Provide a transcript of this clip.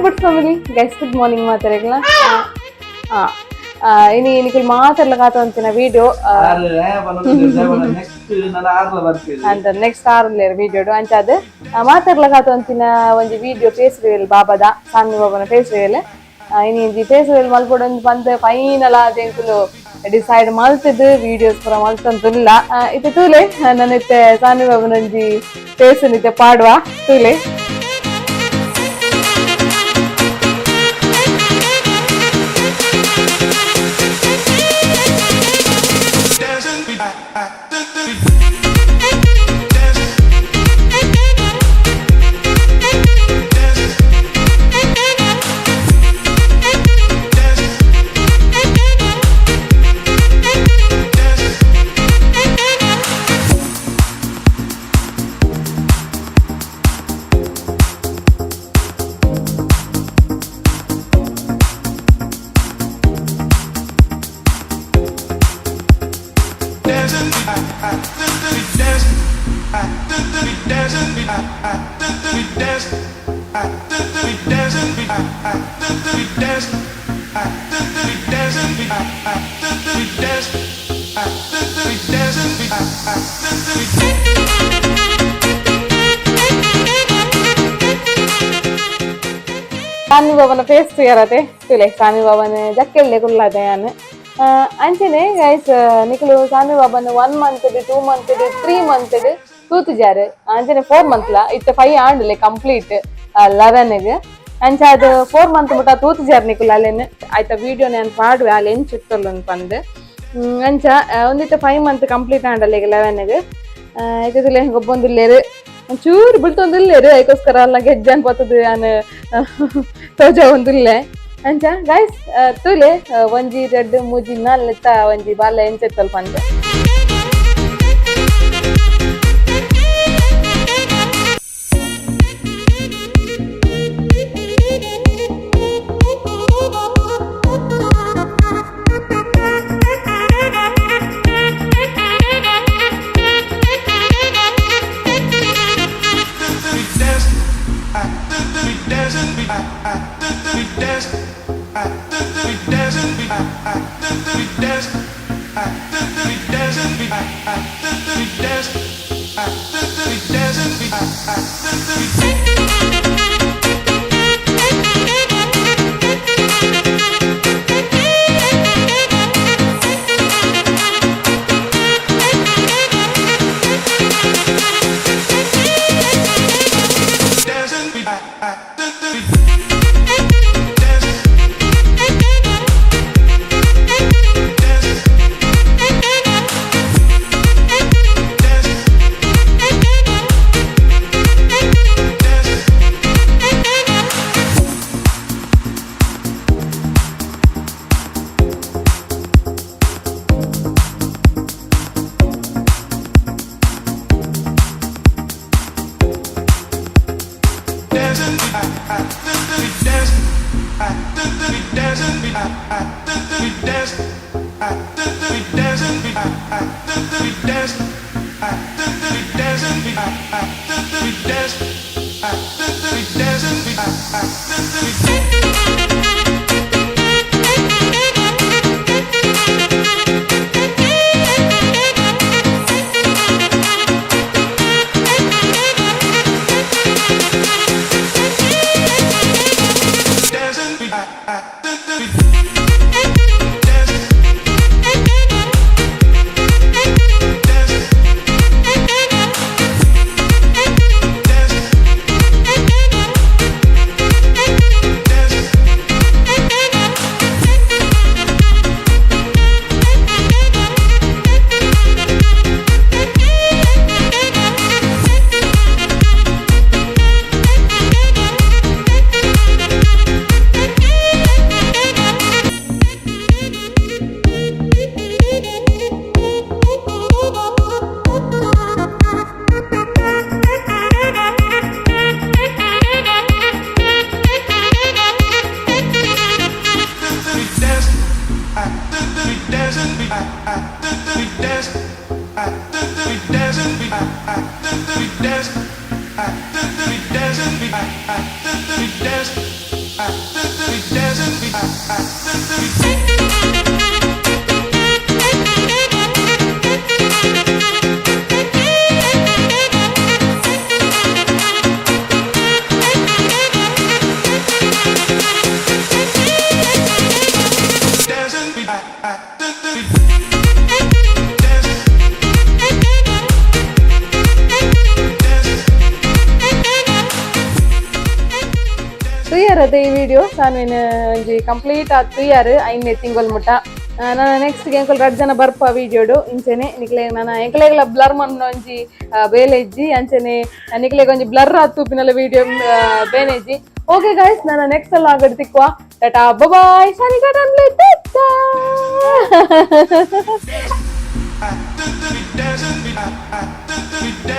Good family guys, good morning ಮಾತಾಡಲ್ಲ. ಇನಿ ನಿಕುಲ್ ಮಾತಾಡ್ಲ ಕಾತಂತಿನ video. Next ನನ್ನ ಆರ್ಲ ಬರ್ತೀವಿ. ಅಂತ ನೆಕ್ಸ್ಟ್ ಆರ್ಲೇರ್ ವಿಡಿಯೋ ಅಂಚಾದ ಮಾತಾಡ್ಲ ಕಾತಂತಿನ ಒಂಜಿ ವಿಡಿಯೋ ಫೇಸ್ ರಿವೀಲ್, ಬಾಬಾದ ಸಾನ್ವಿ ಬಾಬನ ಫೇಸ್ ರಿವೀಲ್. ಇನಿ ಒಂಜಿ ಫೇಸ್ ರಿವೀಲ್ ಮಲ್ಪೊಡೊಂದು ಬಂದ್ ಫೈನಲ್ ಆದ್ ಎಂಕುಲು ಡಿಸೈಡ್ ಮಲ್ತದ್ ವಿಡಿಯೋಸ್ ಪೂರ ಮಲ್ತಂತಿಲ್ಲ. ಇತ್ತೆ ತೂಲೆ, ನನ್ನ ಇತ್ತೆ ಸಾನ್ವಿ ಬಾಬನ ಒಂಜಿ ಫೇಸ್ ಇತ್ತೆ ಪಾಡುವ, ತೂಲೆ. ಸಾನ್ವಿ ಬಾಬನ ಫೇಸ್ ತೂಯರತೆ, ತೂಲೆ, ಸಾನ್ವಿ ಬಾಬನ ಜಕ್ಕೆಲ್ಲೆ ಕುಲ್ಲಾದೆ ಯಾನ್. ಅಂಚನೆ ಗೈಸ್, ನಿಕುಲು ಸಾನ್ವಿ ಬಾಬನ 1 ಮಂತ್, 2 ಮಂತ್, 3 ಮಂತ್ ತೂತುಜಾರು. ಅಂಚನೆ 4 ಮಂತ್ ಲ, ಇತ್ತೆ 5 ಆಂಡ್ಲೆ ಕಂಪ್ಲೀಟ್ 11ಗ್. ಅಂಚ ಅದು 4 ಮಂತ್ ಮುಟ್ಟ ತೂತುಜಾರ್ ನಿಕುಲು ಅಲ್ಲೇನು. ಆಯ್ತ, ವಿಡಿಯೋ ನಾನು ಪಾಡುವೆ ಅಲ್ಲಿ ಎಂಚ ಇತ್ತೊಲ್ಲ ಪಂದ್. ಅಂಚ ಒಂದಿತ್ತೆ 5 ಮಂತ್ ಕಂಪ್ಲೀಟ್ ಆಂಡಲ್ಲ ಈಗ 11ಗ್. ಇತ್ತಲೆ ಗೊಬ್ಬೊಂದುಲ್ಲೇರು, ಒಂಚೂರು ಬುಲ್ತೊಂದುಲ್ಲೇರು. ಐಕೋಸ್ಕರ ಅಲ್ಲ ಗೆಜ್ಜನ್ ಪತ್ತದು ಯಾನ್ ತೋಜ ಒಂದುಲ್ಲೆ. ಅಂಚ ಗೈಸ್, ತೂಲೆ, ಒಂಜಿ ರಡ್ಡ್ ಮೂಜಿ ನಾಲ್ ಒಂಜಿ ಬಾಲ ಎಂಚೆತ್ತಲ್ ಪಂದ್. ತೂಯರತೆ ಈ ವಿಡಿಯೋ ಸಾನ್ವಿನ ಒಂಜಿ ಕಂಪ್ಲೀಟ್ ಆದ್ ತೂಯಾರು ಐನೇ ತಿಂಗೊಲ್ ಮುಟ್ಟ. ನಾನು ನೆಕ್ಸ್ಟ್ ಎಂಕುಲು ರಡ್ಡ್ ಜನ ಬರ್ಪ ವಿಡಿಯೋಡು. ಇಂಚೆನೆ ನಿಕ್ಲೆ ನಾನು ಎಂಕ್ಲೆಗ್ಲ ಬ್ಲರ್ ಮನ್ನ ಒಂಜಿ ಬೇಲೆ ಇಜ್ಜಿ. ಅಂಚೆನೆ ನಿಕ್ಲೆಗ್ ಒಂಜಿ ಬ್ಲರ್ ಆದ್ ತೂಪಿನಲ ವಿಡಿಯೋ ಬೇನೆ ಇಜ್ಜಿ. ಓಕೆ ಗೈಸ್, ನಾನು ನೆಕ್ಸ್ಟ್ ಎಲ್ಲ ಆಗಡ್ ತಿಕ್ಕುವ. ಟಾಟಾ, ಬಾಯ್. ಸಾನಿ, ಟಾಟಾ. Dance.